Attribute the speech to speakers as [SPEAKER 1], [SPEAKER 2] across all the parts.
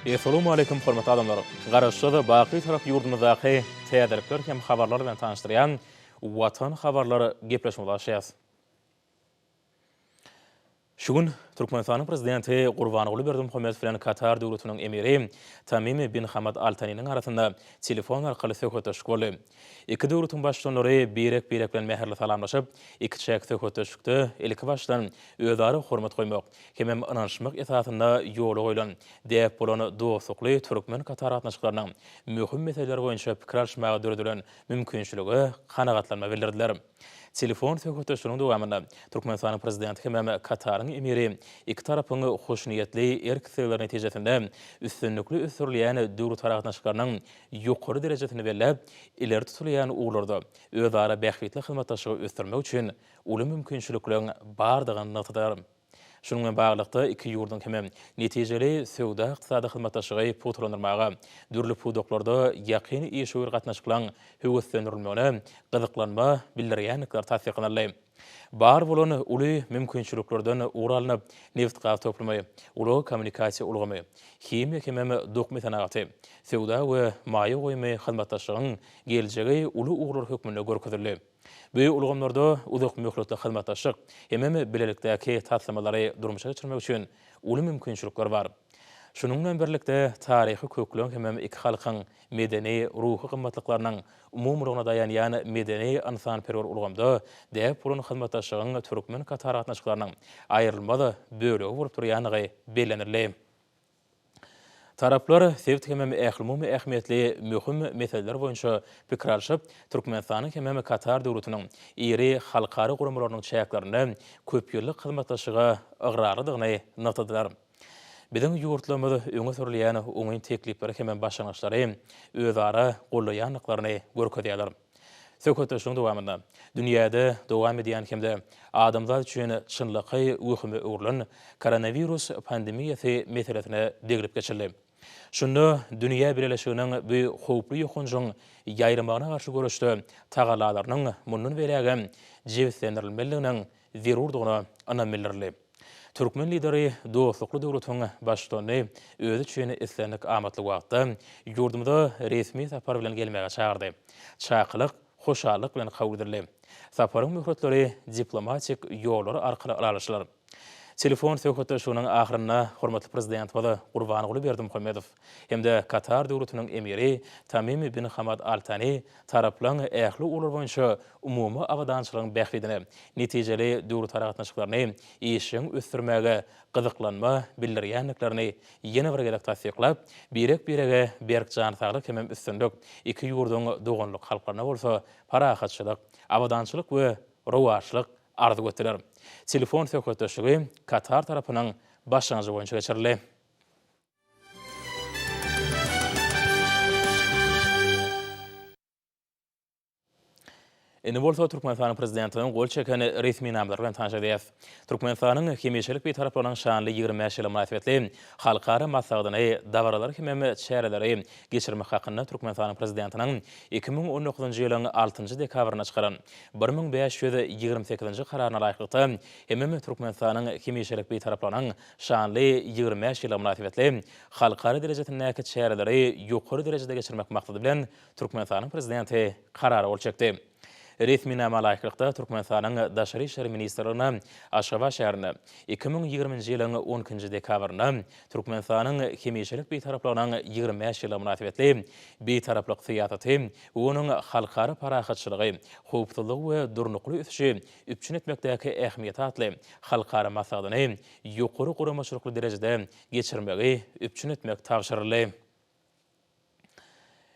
[SPEAKER 1] Essalawmaleýkim hormatly adamlar! Garaşsyz, baky Bitarap ýurdumyzdaky täzelikler hem habarlar bilen tanyşdyrýan Watan habarlar gepleşigimize başlaýarys. Şu gün Türkmenistanyň Prezidenti Gurbanguly Berdimuhamedow bilen Katar Döwletiniň Emiri Tamim bin Hamad Al Taniniň arasynda telefon arkaly söhbetdeşlik boldy. Iki döwletiň Baştutanlary birek-birek bilen mähirli salamlaşyp, ikiçäk söhbetdeşlikde ilkibaşdan özara hormat goýmak hemem ynanyşmak esasynda ýola goýlan däp bolan dostlukly türkmen-katar gatnaşyklarynyň möhüm meseleleri boýunça pikir alyşmaga döredilen mümkinçilige kanagatlanma bildirdiler. Telefon söhbetdeşliginiň dowamynda Türkmenistanyň Prezidenti hemem Kataryň Emiri iki tarapyň hoşniýetli erk-islegleri netijesinde üstünlikli ösdürilýän döwletara gatnaşyklarynyň ýokary derejesini belläp, ileri tutulýan ugurlarda özara bähbitli hyzmatdaşlygy ösdürmek üçin uly mümkinçilikleriň bardygyny nygtadylar. Şunuň bilen baglylykda, iki ýurduň hemem netijeli söwda-ykdysady hyzmatdaşlygy pugtalandyrmaga, dürli pudaklarda ýakyn işewür gatnaşyklaryň höweslendirilmegine gyzyklanma bildirýändikleri tassyklanyldy. Bar bolan uly mümkinçiliklerden ugur alnyp, nebitgaz toplumy, ulag-kommunikasiýa ulgamy, himiýa hemem dokma senagaty, söwda we maýa goýumy hyzmatdaşlygyň geljegi uly ugurlar hökmünde görkezildi. Bu ulgamlarda uzak möhletli hyzmatdaşlyk hemem bilelikdäki taslamalary durmuşa geçirmek üçin uly mümkinçilikler bar. Şunuň bilen birlikde, taryhy kökleriň hemem iki halkyň medeni, ruhy gymmatlyklarynyň umumylygyna daýanýan medeni-ynsanperwer ulgamda däp bolan hyzmatdaşlygyň türkmen-katar gatnaşyklarynyň aýrylmaz bölegi bolup durýandygy bellenildi. Taraplar sebit hemem ählumumy ähmiýetli möhüm meseleler boýunça pikir alşyp, Türkmenistanyň hemem Katar Döwletiniň iri halkara guramalarynyň çäklerinde köpýyllyk hyzmatdaşlyga ygrarlydygyny nygtadylar. Biziň ýurtlarymyz öňe sürülýän oňyn teklipleri hemem başlangyçlary özara goldaýandyklaryny görkezýärler. Söhbetdeşligiň dowamynda dünýäde dowam edýän hem-de adamzat üçin çynlakaý wehime öwrülen koronawirus pandemiýasy meselesine deglip geçildi. Şunda dünýä bileleşiginiň bu howply ýokanjyň ýaýramagyna garşy göreşde tagallalarynyň mundan beýlägem jebislendirilmelidiginiň zerurdygyna ynam bildirildi. Türkmen Lideri dostlukly döwletiň Baştutanyny özi üçin islendik amatly wagtda ýurdumyza resmi sapar bilen gelmäge çagyrdy. Çakylyk hoşallyk bilen kabul edildi. Saparyň möhletleri diplomatik ýollar arkaly ylalaşylar. Telefon söhbetdeşliginiň ahyrynda hormatly Prezidentimiz Gurbanguly Berdimuhamedow hem-de Katar Döwletiniň Emiri Tamim bin Hamad Al Tani taraplaryň ähli ugurlar boýunça umumy abadançylygyň bähbidine netijeli döwletara gatnaşyklaryny işjeň ösdürmäge gyzyklanma bildirýändiklerini ýene bir gezek tassyklap, birek-birege berk jan saglyk hemem üstünlik, iki ýurduň doganlyk halklaryna bolsa parahatçylyk, abadançylyk we rowaçlyk arzuw etdiler. Telefon söhbetdeşligi katar tarapynyň başlangyjy boýunça geçirildi. Indi bolsa Türkmenistanyň Prezidentiniň gol çeken resminamalary bilen tanyş edýäris. Türkmenistanyň hemişelik Bitaraplygynyň şanly 25 ýyly mynasybetli halkara maslahatyny, dabaralary hemem çäreleri geçirmek hakynda Türkmenistanyň Prezidentiniň 2019-njy ýylyň altynjy dekabrynda çykaran 1528-nji Kararyna laýyklykda hemem Türkmenistanyň hemişelik Bitaraplygynyň şanly 25 ýyllygy mynasybetli halkara derejesindäki çäreleri ýokary derejede geçirmek maksady bilen Türkmenistanyň Prezidenti Karara gol çekdi. Resminama laýyklykda, Türkmenistanyň Daşary işler ministrligine Aşgabat şäherinde 2020-nji ýylyň on ikinji dekabrynda Türkmenistanyň hemişelik Bitaraplygynyň 25 ýyllygy mynasybetli Bitaraplyk syýasaty we onuň halkara parahatçylygy, howpsuzlygy we durnukly ösüşi üpjün etmekdäki ähmiýeti atly halkara maslahatyny ýokary guramaçylykly derejede geçirmegi üpjün etmek tabşyryldy.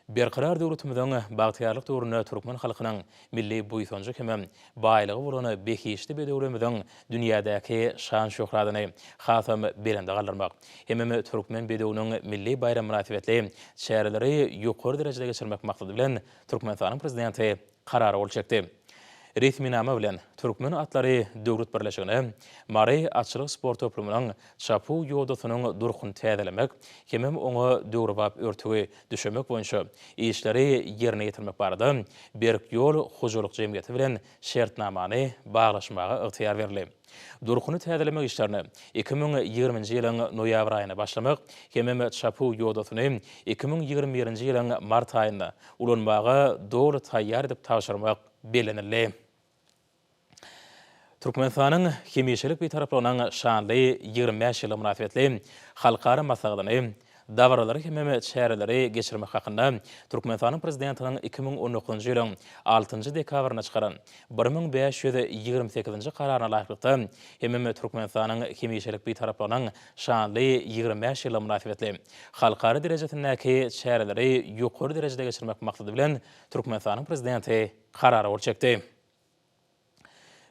[SPEAKER 1] Berkarar döwletimiziň bagtyýarlyk döwründe türkmen halkynyň milli buýsanjy hemem baýlygy bolan behişdi bedewlerimiziň dünýädäki şan-şöhratyny hasam belende galdyrmak hemem Türkmen bedewiniň milli baýramy mynasybetli çäreleri ýokary derejede geçirmek maksady bilen Türkmenistanyň Prezidenti Karara gol çekdi. Resminama bilen, Türkmen atlary döwlet birleşigine Mary atçylyk sport toplumynyň çapuw ýodasynyň durkuny täzelemek hemem oňa döwrebap örtügi düşemek boýunça işleri ýerine ýetirmek barada Berk ýol hojalyk jemgyýeti bilen şertnamany baglaşmaga ygtyýar berildi. Durkuny täzelemek işlerini 2020-nji ýylyň noýabr aýynda başlamak hemem çapuw ýodasyny 2021-nji ýylyň mart aýynda ulanmaga doly taýýar edip tabşyrmak bellenildi. Türkmenistanyň hemişelik Bitaraplygynyň şanly 25 ýyllygy mynasybetli halkara maslahatyny, dabaralary hemem çäreleri geçirmek hakynda Türkmenistanyň Prezidentiniň 2019-njy ýylyň altynjy dekabrynda çykaran 1528-nji Kararyna laýyklykda hemem Türkmenistanyň hemişelik Bitaraplygynyň şanly 25 ýyllygy mynasybetli halkara derejesindäki çäreleri ýokary derejede geçirmek maksady bilen Türkmenistanyň Prezidenti Karara gol çekdi.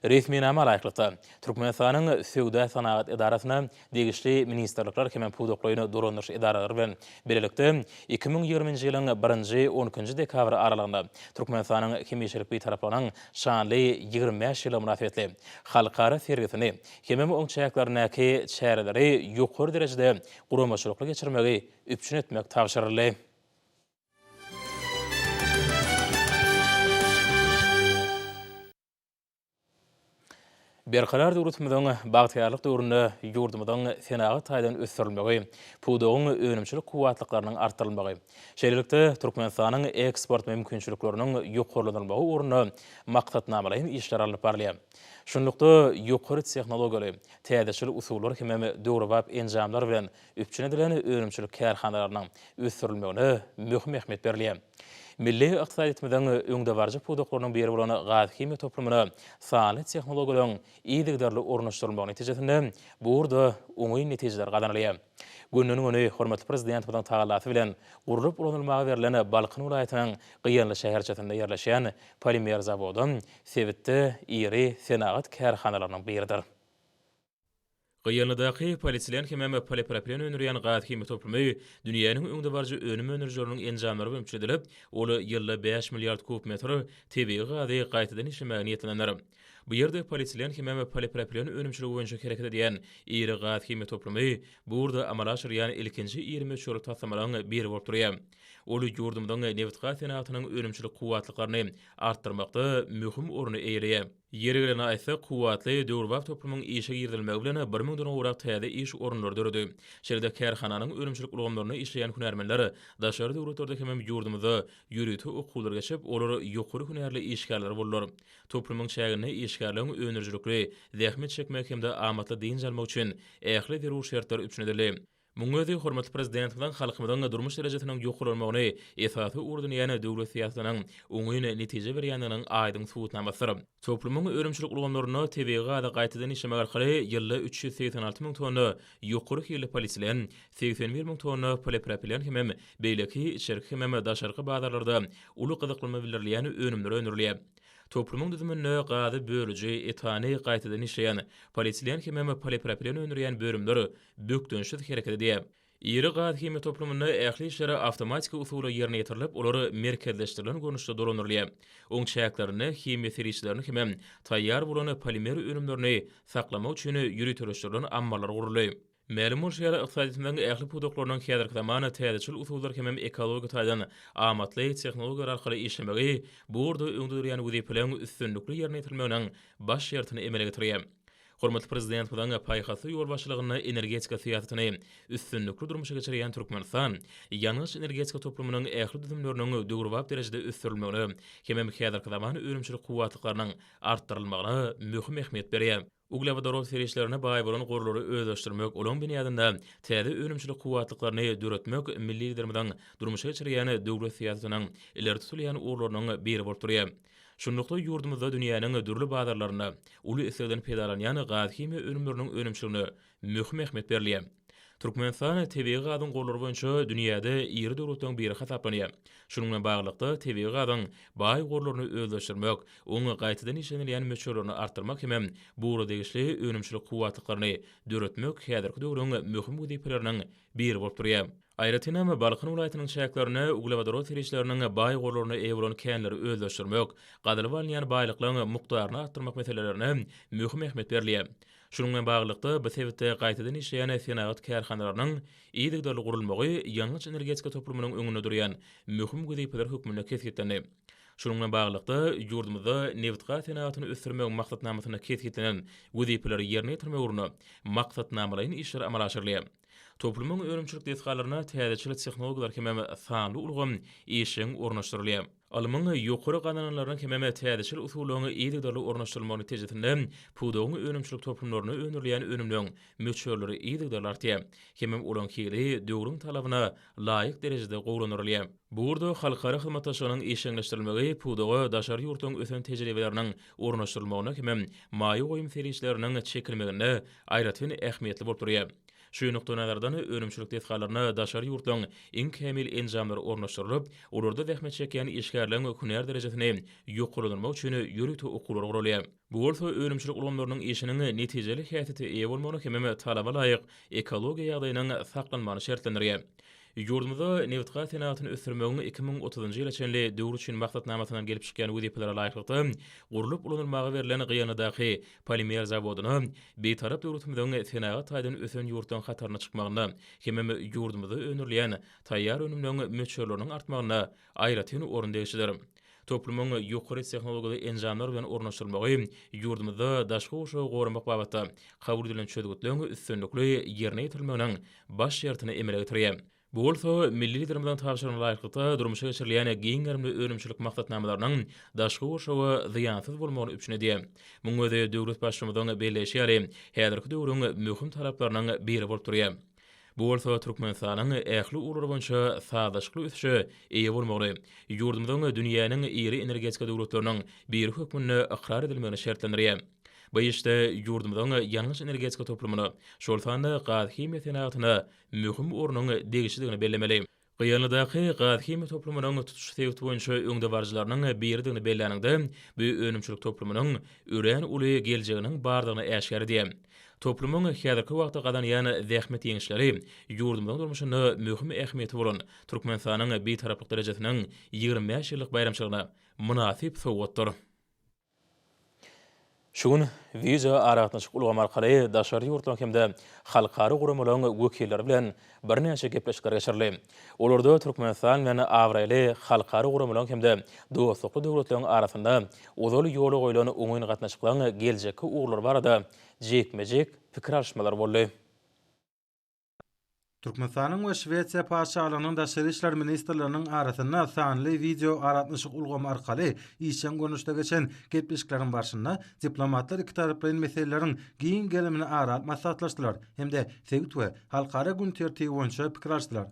[SPEAKER 1] Resminama laýyklykda, Türkmenistanyň Söwda-senagat edarasyna degişli ministrlikler hem pudaklaýyn dolandyryş edaralary bilen bilelikde 2020-nji ýylyň birinji, on ikinji dekabry aralygynda Türkmenistanyň hemişelik Bitaraplygynyň şanly 25 ýyllygy mynasybetli halkara sergisini hemem oň çäklerindäki çäreleri ýokary derejede guramaçylykly geçirmegi üpjün etmek tabşyryldy. Berkarar döwletimiziň bagtyýarlyk döwründe ýurdumyzyň senagat taýdan ösdürilmegi, pudagyň önümçilik kuwwatlyklarynyň artdyrylmagy, şeýlelikde, Türkmenistanyň eksport mümkinçilikleriniň ýokarlandyrylmagy ugrunda maksatnamalaýyn işler alnyp barylýar. Şunlukda, ýokary tehnologiýaly, täzeçil usullar hemem döwrebap enjamlar bilen üpjün edilen önümçilik kärhanalarynyň ösdürilmegine möhüm ähmiýet berilýär. Milli ykdysadyýetimiziň öňdebaryjy pudaklarynyň biri bolan gaz-himiýa toplumyna sanly tehnologiýalaryň yzygiderli ornaşdyrylmagy netijesinde bu ugurda oňyn netijeler gazanylýar. Günden-güni hormatly Prezidentimiziň tagallasy bilen gurlup ulanylmaga berlen Balkan welaýatynyň Gyýanly şäherçesinde ýerleşýän polimer zawodam sebitde iri senagat kärhanalarynyň biridir. Gyýanlydaky polietilen hemem polipropilen öndürýän gaz-himiýa toplumy dünýäniň öňdebaryjy önüm öndürijileriniň enjamlary bilen üpjün edilip, ol ýylda bäş milliard kub metr tebigy gazy gaýtadan işlemäge niýetlenendir. Bu ýerde polietilen hemem polipropilen önümçiligi boýunça hereket edýän iri gaz-himiýa toplumy bu ugurda amala aşyrylýan ilkinji iri möçberli taslamalaryň biri bolup durýar. Ol ýurdumyzyň nebitgaz senagatynyň önümçilik kuwwatlyklaryny artdyrmakda möhüm orny eýeleýär. Ýeri gelende aýtsak, kuwwatly, döwrebap toplumyň işe girizilmegi bilen bir müňden gowrak täze iş orunlary döredi. Şeýle-de kärhananyň önümçilik ulgamlarynda işleýän hünärmenler daşary döwletlerde hemem ýurdumyzda ýörite okuwlar geçip, olar ýokary hünärli işgärler boldular. Toplumyň çäginde işgärleriň öndürijilikli zähmet çekmegi hem-de amatly dynç almagy üçin ähli zerur şertler üpjün edildi. Munuň özi hormatly Prezidentimiziň halkymyzyň durmuş derejesiniň ýokarlanmagyny esasy ugur edinýän döwlet syýasatynyň oňyn netije berýändiginiň aýdyň subutnamasydyr. Toplumyň önümçilik ulgamlarynda tebigy gazy gaýtadan işlemek arkaly ýylda 386 müň tonna ýokary hilli polietilen, 81 müň tonna polipropilen hemem beýleki içerki hemem daşarky bazarlarda uly gyzyklanma bildirilýän önümler öndürilýär. Toplumyň düzüminde gazy bölüji, etany gaýtadan işleýän, polietilen hemem polipropilen öndürýän bölümler bökdençsiz hereket edýär. Iri gaz-himiýa toplumynda ähli işler awtomatiki usulda ýerine ýetirilip, olar merkezleşdirilen görnüşde dolandyrylýar. Oň çäklerinde himiýa serişdelerini hemem taýýar bolan polimer önümlerini saklamak üçin ýöriteleşdirilen ammarlar guruldy. Mälim bolşy ýaly, ykdysadyýetimiziň ähli pudaklarynyň häzirki zaman täzeçil usullar hemem ekologiýa taýdan amatly tehnologiýalar arkaly işlemegi bu ugurda öňde durýan wezipeleriň üstünlikli ýerine ýetirilmeginiň baş şertini emele getirýär. Hormatly Prezidentimiziň paýhasly ýolbaşçylygynda energetika syýasatyny üstünlikli durmuşa geçirýän Türkmenistan ýangyç-energetika toplumynyň ähli düzümleriniň döwrebap derejede ösdürilmegine hemem häzirki zaman önümçilik kuwwatlyklarynyň artdyrylmagyna möhüm ähmiýet berýär. Uglewodorod serişdelerine baý bolan gorlary özleşdirmek, olaryň binýadynda täze önümçilik kuwwatlyklaryny döretmek milli Liderimiziň durmuşa geçirýän döwlet syýasatynyň ileri tutulýan ugurlarynyň biri bolup durýar. Şunlukda, ýurdumyzda dünýäniň dürli bazarlarynda uly islegden peýdalanýan gaz-himiýa önümleriniň önümçiligine möhüm ähmiýet berilýär. Türkmenistan tebigy gazyň gorlary boýunça dünýäde iri döwletleriň biri hasaplanýar. Şunuň bilen baglylykda, tebigy gazyň baý gorlaryny özleşdirmek, oň gaýtadan işlenilýän möçberlerini artdyrmak hemem bu ugra degişli önümçilik kuwwatlyklaryny döretmek häzirki döwrüň möhüm wezipeleriniň biri bolup durýar. Aýratynam, Balkan welaýatynyň çäklerinde uglewodorod serişdeleriniň baý gorlaryna eýe bolan känleri özleşdirmek, gazylyp alynýan baýlyklaryň mukdaryny artdyrmak meselelerine möhüm ähmiýet berilýär. Şunuň bilen baglylykda, bu sebitde gaýtadan işleýän senagat kärhanalarynyň yzygiderli gurulmagy ýangyç-energetika toplumynyň öňünde durýan möhüm wezipeler hökmünde kesgitlendi. Şunuň bilen baglylykda, ýurdumyzda nebitgaz senagatyny ösdürmegiň maksatnamasynda kesgitlenen wezipeleri ýerine ýetirmek ugrunda maksatnamalaýyn işler amala aşyrylýar. Toplumyň önümçilik desgalaryna täzeçil tehnologiýalar hemem sanly ulgam işjeň ornaşdyrylýar. Ylmyň ýokary gazananlarynyň hemem täzeçil usullaryň yzygiderli ornaşdyrylmagy netijesinde pudagyň önümçilik toplumlarynda öndürilýän önümleriň möçberleri yzygiderli artýar hemem olaryň hili döwrüň talabyna laýyk derejede gowulandyrylýar. Bu ugurda halkara hyzmatdaşlygynyň işjeňleşdirilmegi pudaga daşary ýurtlaryň ösen tejribeleriniň ornaşdyrylmagynda hemem maýa goýum serişdeleriniň çekilmeginde aýratyn ähmiýetli bolup durýar. Şu nukdaýnazardan, önümçilik desgalaryna daşary ýurtlaryň iň kämil enjamlary ornaşdyrylyp, olarda zähmet çekýän işgärleriň hünär derejesini ýokarlandyrmak üçin ýörite okuwlar guralýar. Bu bolsa önümçilik ulgamlarynyň işiniň netijeli häsiýete eýe bolmagyny hemem talaba laýyk ekologiýa ýagdaýynyň saklanmagyny şertlendirýär. Ýurdumyzda nebitgaz senagatyny ösdürmegiň 2030-njy ýyla çenli döwür üçin maksatnamasyndan gelip çykýan wezipelere laýyklykda, gurlup ulanylmaga berlen Gyýanlydaky polimer zawodyna Bitarap döwletimiziň senagat taýdan ösen ýurtlaryň hataryna çykmagynda hemem ýurdumyzda öndürilýän taýýar önümleriň möçberleriniň artmagynda aýratyn orun degişlidir. Toplumyň ýokary tehnologiýaly enjamlar bilen ornaşdyrylmagy ýurdumyzda daşky gurşawy goramak babatda kabul edilen çözgütleriň üstünlikli ýerine ýetirilmeginiň baş şertini emele getirýär. Bu bolsa milli Liderimiziň tabşyrygyna laýyklykda durmuşa geçirilýän giň gerimli önümçilik maksatnamalarynyň daşky gurşawa zyýansyz bolmagyny üpjün edýär. Munuň özi döwlet Baştutanynyň belleýşi ýaly, häzirki döwrüň möhüm talaplarynyň biri bolup durýar. Bu bolsa Türkmenistanyň ähli ugurlar boýunça sazlaşykly ösüşe eýe bolmagyny, ýurdumyzyň dünýäniň iri energetika döwletleriniň biri hökmünde ykrar edilmegini şertlendirýär. Bu işde ýurdumyzyň ýangyç-energetika toplumyna, şol sanda gaz-himiýa senagatyna möhüm ornuň degişlidigini bellemeli. Gyýanlydaky gaz-himiýa toplumynyň tutuş sebit boýunça öňdebaryjylarynyň biridigini belläniňde, bu önümçilik toplumynyň örän uly geljeginiň bardygyny äşgär edýär. Toplumyň häzirki wagtda gazanýan zähmet ýeňişleri ýurdumyzyň durmuşynda möhüm ähmiýeti bolan Türkmenistanyň Bitaraplyk derejesiniň 25 ýyllyk baýramçylygyna mynasyp sowgatdyr. Şu gün wideo aragatnaşyk ulgamy arkaly daşary ýurtlaryň hem-de halkara guramalaryň wekilleri bilen birnäçe gepleşikler geçirildi. Olarda Türkmenistan bilen abraýly halkara guramalaryň hem-de dostlukly döwletleriň arasynda ozal ýola goýlan oňyn gatnaşyklaryň geljekki ugurlary barada jikme-jik pikir alyşmalar boldy.
[SPEAKER 2] Türkmenistanyň we Şwesiýa Patyşalygynyň Daşary işler ministrleriniň arasynda sanly wideo aragatnaşyk ulgamy arkaly işjeň görnüşde geçen gepleşikleriň barşynda diplomatlar ikitaraplaýyn meseleleriň giň gerimini ara alyp maslahatlaşdylar hem-de sebit we halkara gün tertibi boýunça pikir alyşdylar.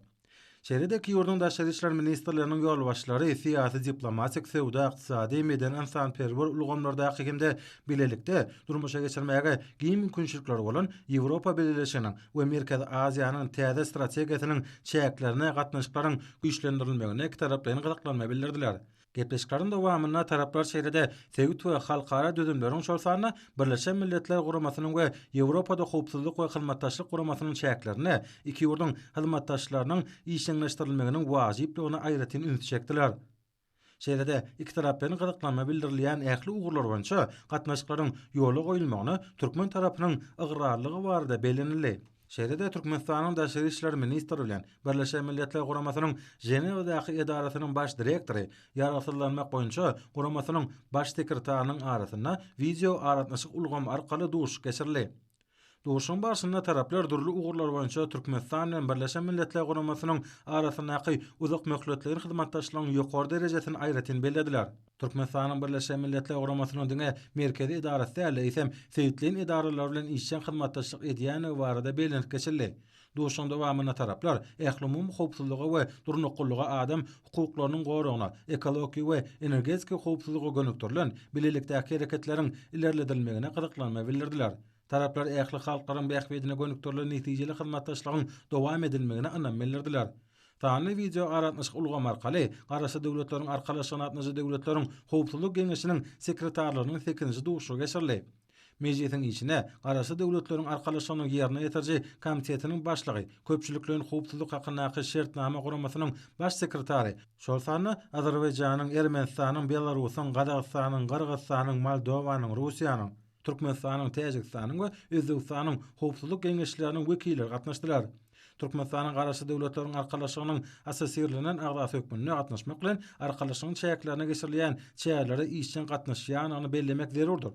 [SPEAKER 2] Şeýle-de iki ýurduň daşary işler ministrleriniň ýolbaşçylary syýasy-diplomatik, söwda-ykdysady, medeni-ynsanperwer ulgamlardaky hem-de bilelikde durmuşa geçirmäge giň mümkinçilikleri bolan Ýewropa Bileleşiginiň we Merkezi Aziýanyň täze strategiýasynyň çäklerinde gatnaşyklaryň güýçlendirilmegine ikitaraplaýyn gyzyklanma bildirdiler. Gepleşikleriň dowamynda taraplar şeýle-de sebit we halkara düzümleriň, şol sanda Birleşen Milletler Guramasynyň we Ýewropada Howpsuzlyk we Hyzmatdaşlyk Guramasynyň çäklerinde iki ýurduň hyzmatdaşlarynyň işjeňleşdirilmeginiň wajyplygyna aýratyn ünsi çekdiler. Şeýle-de ikitaraplaýyn gyzyklanma bildirilýän ähli ugurlar boýunça gatnaşyklaryň ýola goýulmagyna türkmen tarapynyň ygrarlylygy barada bellenildi. Şeýle-de Türkmenistanyň Daşary işler ministri bilen Birleşen Milletler Guramasynyň Ženewadaky edarasynyň baş direktory, Ýaragsyzlanmak boýunça guramasynyň Baş sekretarynyň arasynda wideo aragatnaşyk ulgamy arkaly duşuşyk geçirildi. Duşuşygyň barşynda taraplar dürli ugurlar boýunça Türkmenistan bilen Birleşen Milletler Guramasynyň arasyndaky uzakmöhletleýin hyzmatdaşlygyň ýokary derejesini aýratyn bellediler. Türkmenistanyň Birleşen Milletler Guramasynyň diňe merkezi edarasy däl, eýsem, sebitleýin edaralary bilen işjeň hyzmatdaşlyk edýändigi barada bellenip geçildi. Duşuşygyň dowamynda taraplar ählumumy howpsuzlyga we durnuklylyga, adam hukuklarynyň goragyna, ekologiki we energetiki howpsuzlyga gönükdirilen bilelikdäki hereketleriň ilerledilmegine gyzyklanma bildirdiler. Taraplar ähli halklaryň bähbidine gönükdirilen netijeli hyzmatdaşlygyň dowam edilmegine ynam bildirdiler. Sanly wideoaragatnaşyk ulgamy arkaly Garaşsyz Döwletleriň Arkalaşygyna gatnaşyjy döwletleriň Howpsuzlyk Geňeşiniň sekretarlarynyň sekizinji duşuşygy geçirildi. Mejlisiň işine Garaşsyz Döwletleriň Arkalaşygynyň Ýerine ýetiriji komitetiniň başlygy, Köpçülikleýin howpsuzlyk hakyndaky şertnama guramasynyň Baş sekretary, şol sanda Azerbaýjanyň, Ermenistanyň, Belarusyň, Gazagystanyň, Gyrgyzystanyň, Moldowanyň, Russiýanyň, Türkmenistanyň, Täjigistanyň we Özbegistanyň Howpsuzlyk geňeşleriniň wekilleri gatnaşdylar. Türkmenistanyň Garaşsyz Döwletleriň Arkalaşygynyň assosirlenen agzasy hökmünde gatnaşmak bilen, Arkalaşygyň çäklerinde geçirilýän çärelere işjeň gatnaşýandygyny bellemek zerurdyr.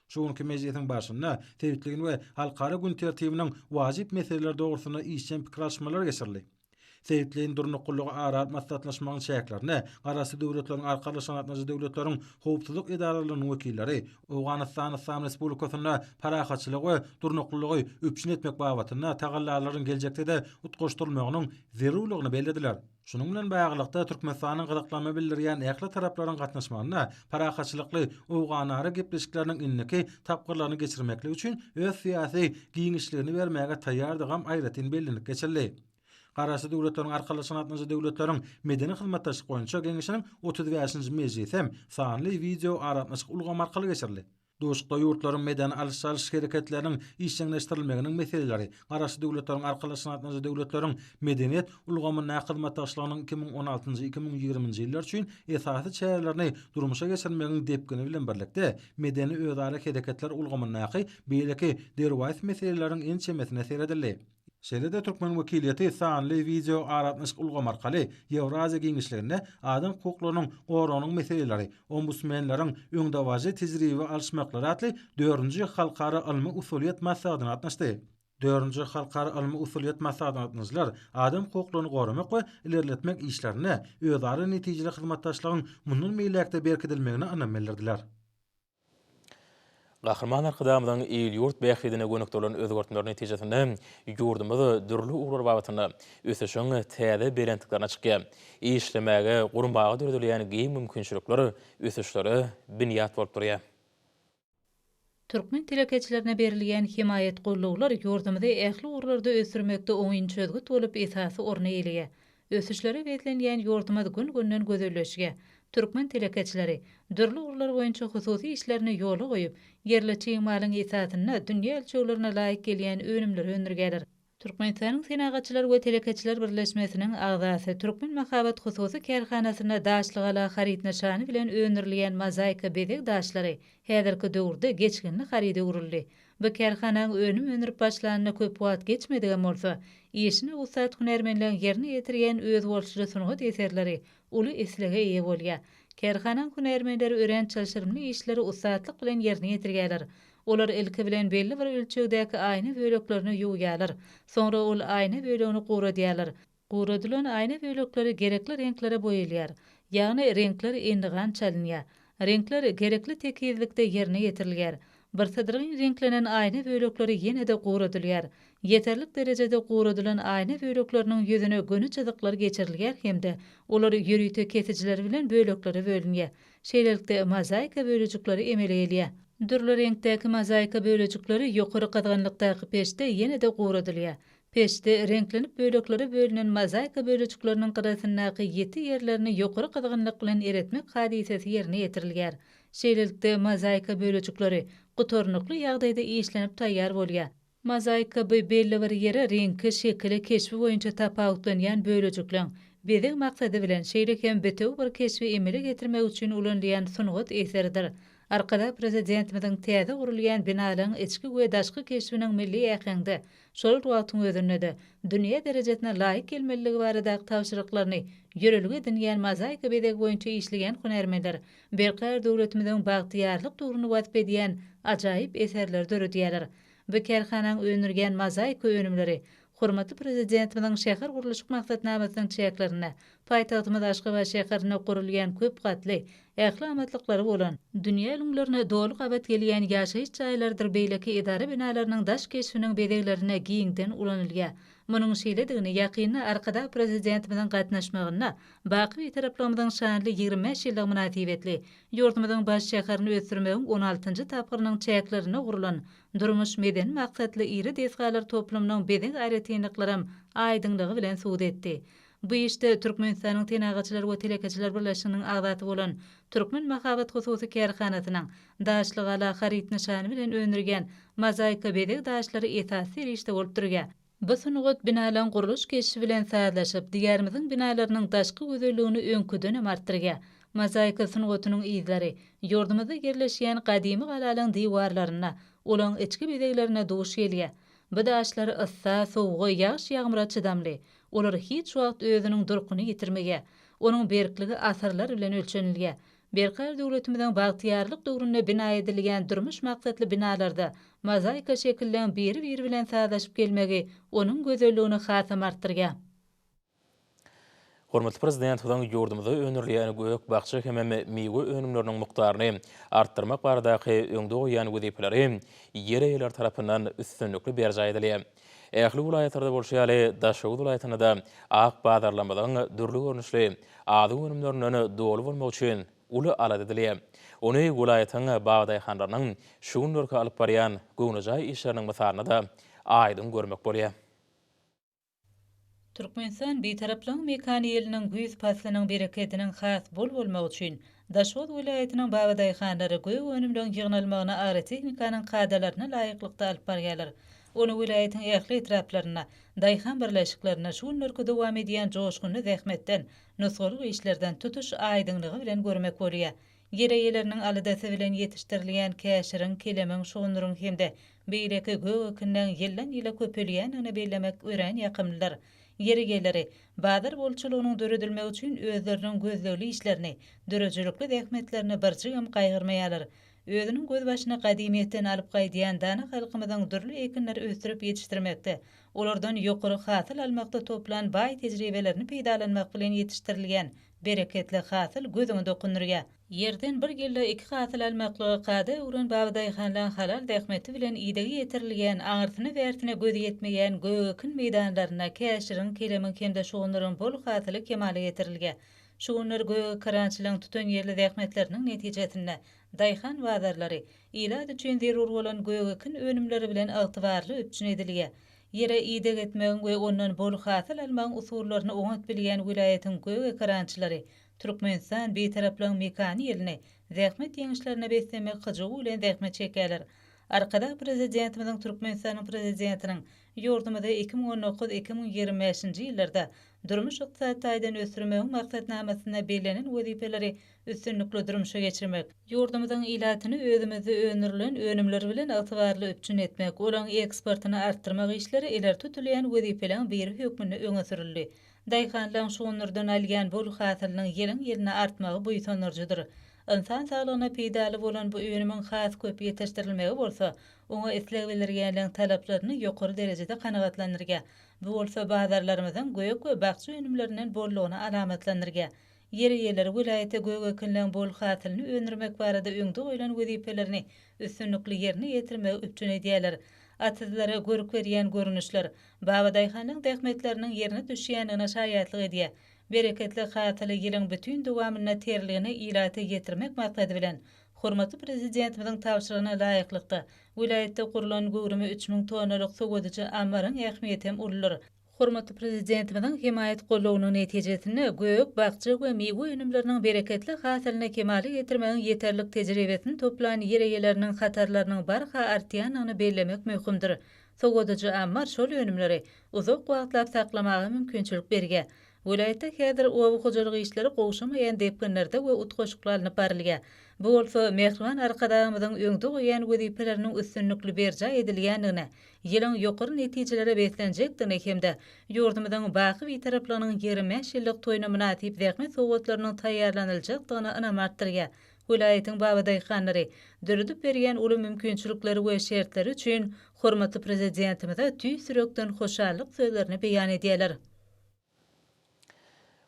[SPEAKER 2] Şu günki mejlisiň barşynda sebitleýin we halkara gün tertibiniň wajyp meseleleri dogrusynda işjeň pikir alyşmalar geçirildi. Sebitleýin durnuklylygy ara alyp maslahatlaşmagyň çäklerinde Garaşsyz Döwletleriň Arkalaşygyna gatnaşyjy döwletleriň howpsuzlyk edaralarynyň wekilleri Owganystan Yslam Respublikasynda parahatçylygy we durnuklylygy üpjün etmek babatynda tagallalaryň geljekde-de utgaşdyrylmagynyň zerurlygyny bellediler. Şunuň bilen baglylykda, Türkmenistanyň gyzyklanma bildirýän ähli taraplaryň gatnaşmagynda parahatçylykly owganara gepleşikleriniň indiki tapgyrlaryny geçirmeklik üçin öz syýasy giňişligini bermäge taýýardygam aýratyn bellenip geçildi. Garaşsyz Döwletleriň Arkalaşygyna gatnaşyjy döwletleriň medeni hyzmatdaşlyk boýunça Geňeşiniň 35-nji mejlisi hem sanly wideoaragatnaşyk ulgamy arkaly geçirildi. Duşuşykda ýurtlaryň medeni alyş-çalyş hereketleriniň işjeňleşdirilmeginiň meseleleri, Garaşsyz Döwletleriň Arkalaşygyna gatnaşyjy döwletleriň medeniýet ulgamyndaky hyzmatdaşlygynyň 2016-njy, 2020-nji ýyllar üçin esasy çärelerini durmuşa geçirmegiň depgini bilen birlikde, medeni özara hereketler ulgamyndaky beýleki derwaýys meseleleriň ençemesine seredildi. Şeýle-de türkmen wekiliýeti sanly wideo aragatnaşyk ulgamy arkaly Ýewraziýa giňişliginde adam hukuklarynyň goragynyň meseleleri, ombudsmenleriň öňdebaryjy tejribe alyşmaklary atly dördünji halkara ylmy-usulyýet maslahatyna gatnaşdy. Dördünji halkara ylmy-usulyýet maslahatyna gatnaşyjylar adam hukuklaryny goramak we ilerletmek işlerinde özara netijeli hyzmatdaşlygyň mundan beýläk-de berkidilmegine ynam bildirdiler.
[SPEAKER 1] Gahryman Arkadagymyzyň il-ýurt bähbidine gönükdirilen özgertmeleri netijesinde ýurdumyz dürli ugurlar babatynda ösüşiň täze belentliklerine çykýar. Işlemäge, gurmaga döredilýän giň mümkinçilikler ösüşlere binýat bolup durýar.
[SPEAKER 3] Türkmen telekeçilerine berilýän hemaýat-gollawlar ýurdumyzy ähli ugurlarda ösdürmekde oňyn çözgüt bolup esasy orny eýeleýär. Ösüşlere beslenýän ýurdumyz gün-günden gözelleşýär. Türkmen telekeçileri dürli ugurlar boýunça hususy işlerini ýola goýup, ýerli çig malyň esasynda dünýä ölçeglerine laýyk gelýän önümleri öndürýärler. Türkmenistanyň Senagatçylar we telekeçiler birleşmesiniň agzasy, Türkmen mahabat hususy kärhanasynda Daşlygala haryt nyşany bilen öndürilýän mozaika bezeg daşlary häzirki döwürde geçginli haryda öwrüldi. Bu kärhanaň önüm öndürip başlanyna köp wagt geçmedigem bolsa, işine ussat hünärmenleň ýerine ýetirýän özboluşly sungat eserleri uly islege eýe bolýar. Kärhanaň hünärmenleri örän çylşyrymly işleri ussatlyk bilen ýerine ýetirýärler. Olar ilki bilen belli bir ölçegdäki aýna böleklerini ýuwýarlar. Soňra ol aýna bölegini guradýarlar. Guradylan aýna bölekleri gerekli reňklere boýalýar. Ýagny reňkler endigan çalynýar. Reňkler gerekli tekizlikde ýerine ýetirilýär. Birsydyrgyn reňklenen aýna bölekleri ýene-de guradylýar. Ýeterlik derejede guradylan aýna bölekleriniň ýüzüne göni çyzyklar geçirilýär hem-de olar ýörite kesijiler bilen böleklere bölünýär. Şeýlelikde, mozaika bölejikleri emele gelýär. Dürli reňkdäki mozaika bölejikleri ýokary gyzgynlykdaky peçde ýene-de guradylýar. Peçde reňklenip böleklere bölünen mozaika bölejikleriniň gyrasyndaky ýiti ýerlerini ýokary gyzgynlyk bilen eretmek hadysasy ýerine ýetirilýär. Şeýlelikde, mozaika bölejikleri gutarnykly ýagdaýda işlenip taýýar bolýar. Mozaika bu belli bir ýere reňki, şekili, keşbi boýunça tapawutlanýan bölejikleň, bezeg maksady bilen, şeýle hem bitewi bir keşbi emele getirmek üçin ulanylýan sungat eseridir. Arkadag Prezidentimiziň täze gurulýan binalaryň içki we daşky keşbiniň milli äheňde, şol bir wagtyň özünde-de, dünýä derejesine laýyk gelmelidigi baradaky tabşyryklaryny ýörelge edinýän mozaika bezegi boýunça işleýän hünärmenler Berkarar döwletimiziň bagtyýarlyk döwrüni wasp edýän ajaýyp eserleri döredýärler. Bu kärhanaň öndürýän mozaika önümleri hormatly Prezidentimiziň şähergurluşyk maksatnamasynyň çäklerinde Paýtagtymyz Aşgabat şäherinde gurulýan köp gatly, ähli amatlyklary bolan, dünýä ülňülerine doly gabat gelýän ýaşaýyş jaýlarydyr beýleki edara binalarynyň daş keşbiniň bezeglerinde giňden ulanylýar. Munuň şeýledigini ýakynda Arkadag Prezidentimiziň gatnaşmagynda baky Bitaraplygymyzyň şanly 25 ýyllygy mynasybetli ýurdumyzyň baş şäherini ösdürmegiň on altynjy tapgyrynyň çäklerinde gurlan durmuş-medeni maksatly iri desgalar toplumynyň bezeg aýratynlyklaram aýdyňlygy bilen subut etdi. Bu işde Türkmenistanyň Senagatçylar we telekeçiler birleşiginiň agzasy bolan Türkmen mahabat hususy kärhanasynyň Daşlygala haryt nyşany bilen öndürýän mozaika bezeg daşlary esasy serişde bolup durýar. Bu sungat binalaryň gurluş keşbi bilen sazlaşyp, Diýarymyzyň binalarynyň daşky gözelligini öňküdenem artdyrýar. Mozaika sungatynyň yzlary ýurdumyzda ýerleşýän gadymy galalaryň diwarlarynda, olaryň içki bezeglerinde duş gelýär. Bu daşlar yssa, sowuga, ýagyş-ýagmyra çydamly. Olar hiç wagt özüniň durkuny ýitirmeýär. Onuň berkligi asyrlar bilen ölçenilýär. Berkarar döwletimiziň bagtyýarlyk döwründe bina edilýän durmuş maksatly binalarda mozaika şekilleň biri-biri bilen sazlaşyp gelmegi onuň gözelligini hasam artdyrýar.
[SPEAKER 1] Hormatly Prezidentimiziň ýurdumyzda öndürilýän gök-bakja hemem miwe önümleriniň mukdaryny artdyrmak baradaky öňde goýýan wezipeleri ýer eýeleri tarapyndan üstünlikli berjaý edilýär. Ähli welaýatlarda bolşy ýaly, Daşoguz welaýatynda-da ak bazarlarymyzyň dürli görnüşli azyk önümlerinden doly bolmagy üçin uly alada edilýär. Ony welaýatyň babadaýhanlarynyň şu günlerki alyp barýan göwnejaý işleriniň mysalynda-da aýdyň görmek bolýar.
[SPEAKER 3] Türkmenistan Bitaraplygyň mekany ýylynyň güýz paslynyň berekediniň has bol bolmagy üçin, Daşoguz welaýatynyň babadaýhanlary gök önümleň ýygnalmagyny agrotehnikanyň kadalaryna laýyklykda alyp barýarlar. Ony welaýatyň ähli etraplarynda, daýhan birleşiklerinde şu günlerki dowam edýän joşgunly zähmetden, nusgalyk işlerden tutuş aýdyňlygy bilen görmek bolýar. Ýer eýeleriniň aladasy bilen ýetişdirilýän käşiriň, kelemiň, şugundyryň hem-de beýleki gök ekinleň ýyldan-ýyla köpelýändigini bellemek örän ýakymlydyr. Ýer eýeleri bazar bolçulygynyň döredilmegi üçin özleriniň gözlegli işlerini, döredijilikli zähmetlerini birjigem gaýgyrmaýarlar. Özüniň gözbaşyny gadymyýetden alyp gaýdýan dana halkymyzyň dürli ekinleri ösdürip ýetişdirmekde, olardan ýokary hasyl almakda toplan baý tejribelerini peýdalanmak bilen ýetişdirilýän Bereketli hasyl gözüňi dokundyrýar. Ýerden bir ýylda iki hasyl almaklygy kada öwren babadaýhanlaň halal zähmeti bilen idegi ýetirilýän, aňyrsyna-bärsine gözi ýetmeýän gök ekin meýdanlarynda käşiriň, kelemiň hem-de şugundyryň bol hasyly kemala getirilýär. Şu günler gök ekerançylaryň tutanýerli zähmetleriniň netijesinde daýhan bazarlary ilat üçin zerur bolan gök ekin önümleri bilen ygtybarly üpjün edilýär. Ýere ideg etmegiň we ondan bol hasyl almagyň usullaryny oňat bilýän welaýatyň gök ekerançylary Türkmenistan Bitaraplygyň mekany ýylyny zähmet ýeňişlerine beslemek hyjuwy bilen zähmet çekýärler. Arkadag Prezidentimiziň Türkmenistanyň Prezidentiniň ýurdumyzy 2019, 2025-nji ýyllarda durmuş-ykdysady taýdan ösdürmegiň maksatnamasynda bellenen wezipeleri üstünlikli durmuşa geçirmek, ýurdumyzyň ilatyny özümizde öndürilen önümler bilen ygtybarly üpjün etmek, olaryň eksportyny artdyrmak işleri ileri tutulýan wezipeleriň biri hökmünde öňe sürüldi. Daýhanlaryň şugundyrdan alýan bol hasylynyň ýylyň-ýylyna artmagy buýsandyryjydyr. Ynsan saglygyna peýdaly bolan bu önümiň has köp ýetişdirilmegi bolsa, oňa isleg bildirýänleriň talaplaryny ýokary derejede kanagatlandyrýar. Bu bolsa bazarlarymyzyň gök we bakja önümlerinden bollugyny alamatlandyrýar. Ýer eýeleri welaýatda gök ekinleň bol hasylyny öndürmek barada öňde goýlan wezipelerini üstünlikli ýerine ýetirmegi üpjün edýärler. Atyzlara görk berýän görnüşler babadaýhanyň zähmetleriniň ýerine düşýändigine şaýatlyk edýär. Bereketli hasyly ýylyň bütin dowamynda terligine ilata ýetirmek maksady bilen, hormatly Prezidentimiziň tabşyrygyna laýyklykda, welaýatda gurlan göwrümi 3000 tonnalyk sowadyjy ammaryň ähmiýeti hem uludyr. Hormatly Prezidentimiziň hemaýat-goldawynyň netijesinde gök, bakja we miwe önümleriniň bereketli hasylyny kemala getirmegiň ýeterlik tejribesini toplan ýer eýeleriniň hatarlarynyň barha artýandygyny bellemek möhümdir. Sowadyjy ammar şol önümleri uzak wagtlap saklamaga mümkinçilik berýär. Welaýatda häzir oba hojalyk işleri gowşamaýan depginlerde we utgaşykly alnyp barylýar. Bu bolsa mähriban Arkadagymyzyň öňde goýan wezipeleriniň üstünlikli berjaý edilýändigine, ýylyň ýokary netijelere beslenjekdigine hem-de ýurdumyzyň baky Bitaraplygynyň 25 ýyllyk toýuna mynasyp zähmet sowgatlarynyň taýýarlanyljakdygyna ynam artdyrýar. Welaýatyň babadaýhanlary döredip berýän uly mümkinçilikleri we şertleri üçin hormatly Prezidentimize tüýs ýürekden hoşallyk sözlerini beýan edýärler.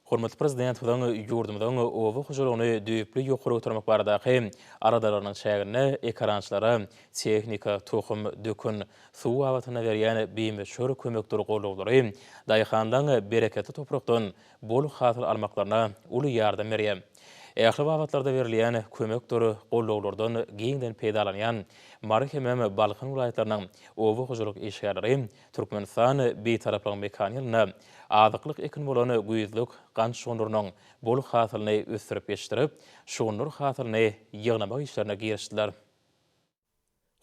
[SPEAKER 1] Hormatly Prezidentimiziň ýurdumyzyň oba hojalygyny düýpli ýokary götermek baradaky aladalarynyň çäginde ekerançylara tehnika, tohum, dökün, suw babatynda berýän bimöçber kömekdir goldawlary daýhanlaryň bereketli toprakdan bol hasyl almaklaryna uly ýardam berýär. Ähli babatlarda berilýän kömekdir gollaglardan giňden peýdalanýan Mary hemem Balkan welaýatlarynyň oba hojalyk işgärleri Türkmenistan Bitaraplygyň mekany ýylynda azyklyk ekin bolan güýzlük gant şugundyrynyň bol hasylyny ösdürip ýetişdirip, şugundyr hasylyny ýygnamak işlerine girişdiler.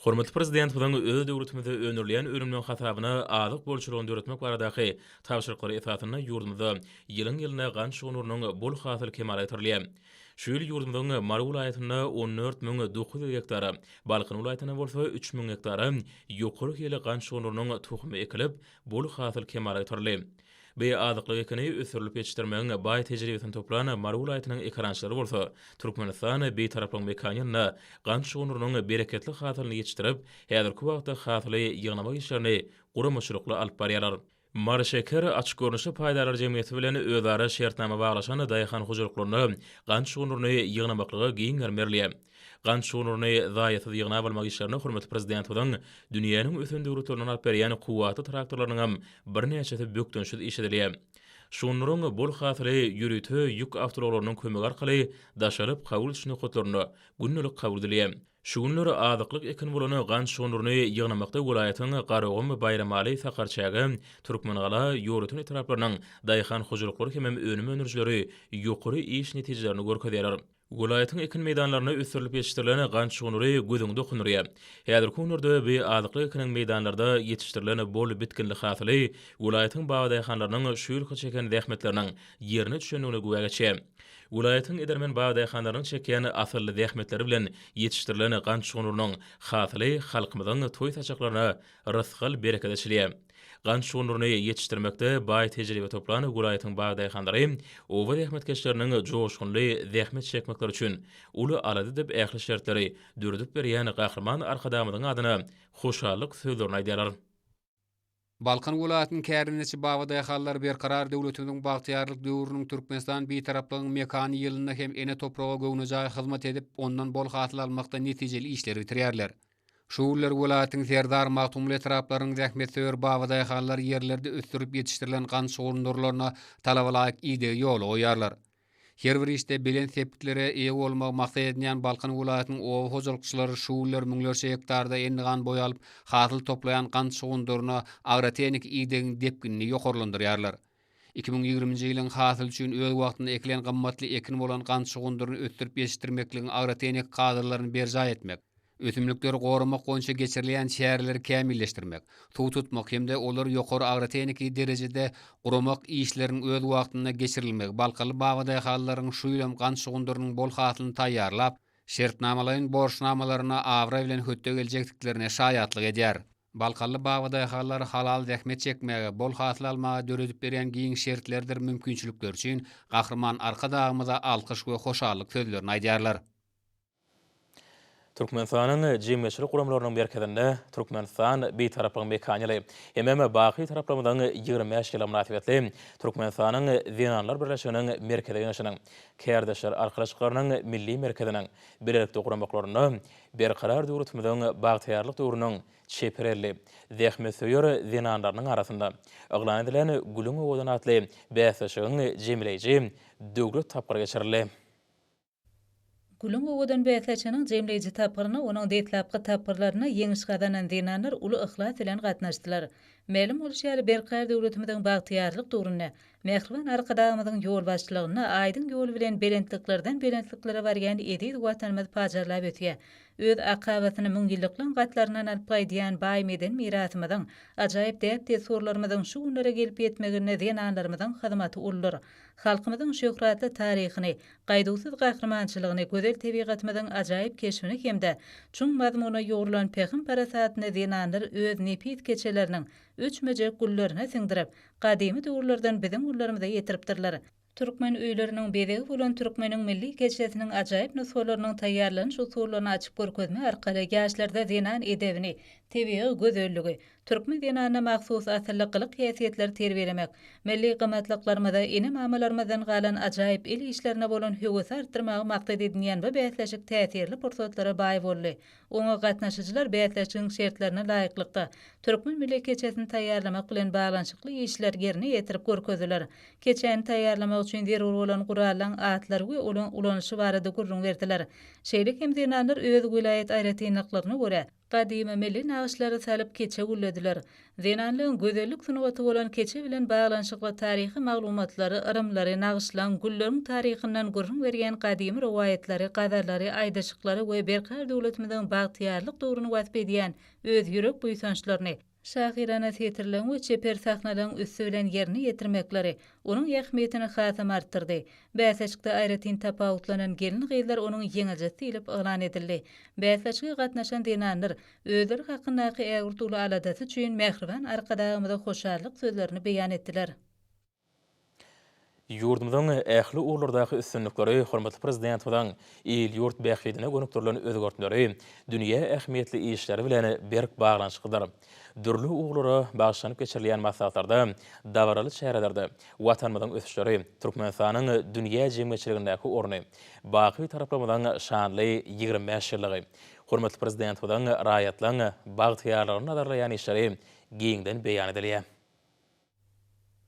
[SPEAKER 1] Hormatly Prezidentimiziň öz döwletimizde öndürilýän önümleriň hasabyna azyk bolçulygyny döretmek baradaky tabşyryklary esasynda ýurdumyzda ýylyň-ýylyna gant şugundyrynyň bol hasyly kemala getirilýär. Şu ýyl ýurdumyzyň Mary welaýatynda 14 900 gektara, Balkan welaýatynda bolsa 3000 gektara ýokary hilli gant şugundyrynyň tohumy ekilip, bol hasyl kemala getirildi. Bu azyklyk ekini ösdürilip ýetişdirmegiň baý tejribesini toplan Mary welaýatynyň ekerançylary bolsa Türkmenistan Bitaraplygyň mekany ýylynda gant şugundyrynyň bereketli hasylyny ýetişdirip, häzirki wagtda hasyly ýygnamak işlerini guramaçylykly alyp barýarlar. Maryşeker açyk görnüşli paýdarlar jemgyýeti bilen özara şertnama baglaşan daýhan hojalyklarynda gant şugundyryny ýygnamaklyga giň gerim berilýär. Gant şugundyryny zaýasyz ýygnap almak işlerine hormatly Prezidentimiziň dünýäniň ösen döwletlerinden alyp berýän kuwwatly traktorlarynyňam birnäçesi bökdençsiz işledilýär. Şugundyryň bol hasyly ýörite ýük awtoulaglarynyň kömegi arkaly daşalyp kabul ediş nokatlarynda gündelik kabul edilýär. Şu günler azyklyk ekin bolan gant şugundyryny ýygnamakda welaýatyň Garagum, Baýramaly, Sakarçäge, Türkmengala, Ýolöten etraplarynyň daýhan hojalyklary hemem önüm öndürijileri ýokary iş netijelerini görkezýärler. Welaýatyň ekin meýdanlarynda ösdürilip ýetişdirilen gant şugundyry gözüňi dokundyrýar. Häzirki günlerde bu azyklyk ekiniň meýdanlarda ýetişdirilen bol bitginli hasyly welaýatyň babadaýhanlarynyň şu ýylky çeken zähmetleriniň ýerine düşendigine güwä geçýär. Welaýatyň edermen babadaýhanlarynyň çekýän asylly zähmetleri bilen ýetişdirilen gant şugundyrynyň hasyly halkymyzyň toý saçaklaryna rysgal-bereket eçilýär. Gant şugundyryny ýetişdirmekde baý tejribe toplan welaýatyň bag-daýhanlary oba zähmetkeşleriniň joşgunly zähmet çekmekleri üçin uly alada edip ähli şertleri döredip berýän Gahryman Arkadagymyzyň adyna hoşallyk sözlerini aýdýarlar.
[SPEAKER 4] Balkan welaýatynyň kärendeçi babadaýhanlary Berkarar döwletimiziň bagtyýarlyk döwrüniň Türkmenistan Bitaraplygyň mekany ýylynda hem ene topraga göwnejaý hyzmat edip, ondan bol hasyl almakda netijeli işleri bitirýärler. Şu günler welaýatyň Serdar, Magtymguly etraplarynyň zähmetsöýer babadaýhanlary ýerlerde ösdürilip ýetişdirilen gant şugundyrlaryna talabalaýyk idegi ýola goýýarlar. Her bir işde belent sepgitlere eýe bolmagy maksat edinýän Balkan welaýatynyň oba hojalykçylary şu günler müňlerçe gektarda endigan boý alyp, hasyl toplaýan gant şugundyryna agrotehniki idegiň depginini ýokarlandyrýarlar. 2020-nji ýylyň hasyly üçin öz wagtynda ekilen gymmatly ekin bolan gant şugundyryny ösdürip ýetişdirmekligiň agrotehniki kadalaryny berjaý etmek, ösümlikleri goramak boýunça geçirilýän çäreleri kämilleşdirmek, suw tutmak hem-de olary ýokary agrotehniki derejede guramak işleriniň öz wagtynda geçirilmegi balkanly babadaýhanlaryň şu ýylam gant şugundyrynyň bol hasylyny taýýarlap, şertnamalaýyn borçnamalaryna abraý bilen hötde geljekdiklerine şaýatlyk edýär. Balkanly babadaýhanlar halal zähmet çekmäge, bol hasyl almaga döredip berýän giň şertlerdir mümkinçilikleri üçin Gahryman Arkadagymyza alkyş we hoşallyk sözlerini aýdýarlar.
[SPEAKER 1] Türkmenistanyň Jemgyýetçilik guramalarynyň merkezinde Türkmenistan, Bitaraplygyň mekany ýyly hemem baky Taraplygymyzyň 25 ýyllygy mynasybetli Türkmenistanyň Zenanlar birleşiginiň Merkezi Geňeşiniň, Kärdeşler arkalaşyklarynyň Milli merkeziniň bilelikde guramaklarynda Berkarar döwletimiziň bagtyýarlyk döwrüniň çeper elli, zähmetsöýer zenanlarynyň arasynda yglan edilen Gülüň owadan atly bäsleşigiň jemleýji döwlet tapgyry geçirildi.
[SPEAKER 3] Gülüň owadan bäsleşiginiň jemleýji tapgyryna onuň deslapky tapgyrlarynda ýeňiş gazanan zenanlar uly yhlas bilen gatnaşdylar. Mälim bolşy ýaly, Berkarar döwletimiziň bagtyýarlyk döwründe Mähriban Arkadagymyzyň ýolbaşçylygynda aýdyň ýol bilen belentliklerden belentliklere barýan eziz Watanymyz pajarlap ösýär. Öz akabasyny müňýyllyklaň gatlaryndan alyp gaýdýan baý medeni mirasymyzyň, ajaýyp däp-dessurlarymyzyň şu günlere gelip ýetmeginde zenanlarymyzyň hyzmaty uludyr. Halkymyzyň şöhratly taryhyny, gaýduwsyz gahrymançylygyny, gözel tebigatymyzyň ajaýyp keşbini hem-de çuň mazmuna ýugrulan pähim-parasatyny zenanlar öz nepis keçeleriniň öçmejek güllerine siňdirip, gadymy döwürlerden biziň günlerimize ýetiripdirler. Türkmen öýleriniň bezegi bolan türkmeniň milli keçesiniň ajaýyp nusgalarynyň taýýarlanyş usullaryny açyp görkezmek arkaly ýaşlarda zenan edebini, tebigy gözelligi, türkmen zenanyna mahsus asylly gylyk-häsiýetleri terbiýelemek, milli gymmatlyklarymyza, ene-mamalarymyzdan galan ajaýyp el işlerine bolan höwesi artdyrmagy maksat edinýän bu bäsleşik täsirli pursatlara baý boldy. Oňa gatnaşyjylar bäsleşigiň şertlerine laýyklykda, türkmen milli keçesini taýýarlamak bilen baglanyşykly işleri ýerine ýetirip görkezdiler. Keçäni taýýarlamak. ýasamak üçin zerur bolan gurallaň atlary we olaň ulanyşy barada gürrüň berdiler. Şeýle hem zenanlar öz welaýat aýratynlyklaryna görä, gadymy milli nagyşlary salyp keçe güllediler. Zenanlaryň gözellik sungaty bolan keçe bilen baglanyşykly taryhy maglumatlary, yrymlary, nagyşlaň, gülleriň taryhyndan gürrüň berýän gadymy rowaýatlary, gazallary, aýdyşyklary we Berkarar döwletimiziň bagtyýarlyk döwrüni wasp edýän öz ýürek buýsançlaryny şahyrana setirleň we çeper sahnalaryň üsti bilen ýerine ýetirmekleri onuň ähmiýetini hasam artdyrdy. Bäsleşikde aýratyn tapawutlanan gelin-gyzlar onuň ýeňijisi diýlip yglan edildi. Bäsleşige gatnaşan zenanlar özleri hakyndaky ägirt uly aladasy üçin mähriban Arkadagymyza hoşallyk sözlerini beýan etdiler.
[SPEAKER 1] Ýurdumyzyň ähli ugurlardaky üstünlikleri, hormatly Prezidentimiziň il-ýurt bähbidine gönükdirilen özgertmeleri dünýä ähmiýetli işleri bilen berk baglanyşyklydyr. Dürli ugurlara bagyşlanyp geçirilýän maslahatlarda, dabaraly çärelerde Watanymyzyň ösüşleri, Türkmenistanyň dünýä jemgyýetçiligindäki orny, baky Bitaraplygymyzyň şanly 25 ýyllygy, hormatly Prezidentimiziň raýatlaryň bagtyýarlygyny nazarlaýan işleri giňden beýan edilýär.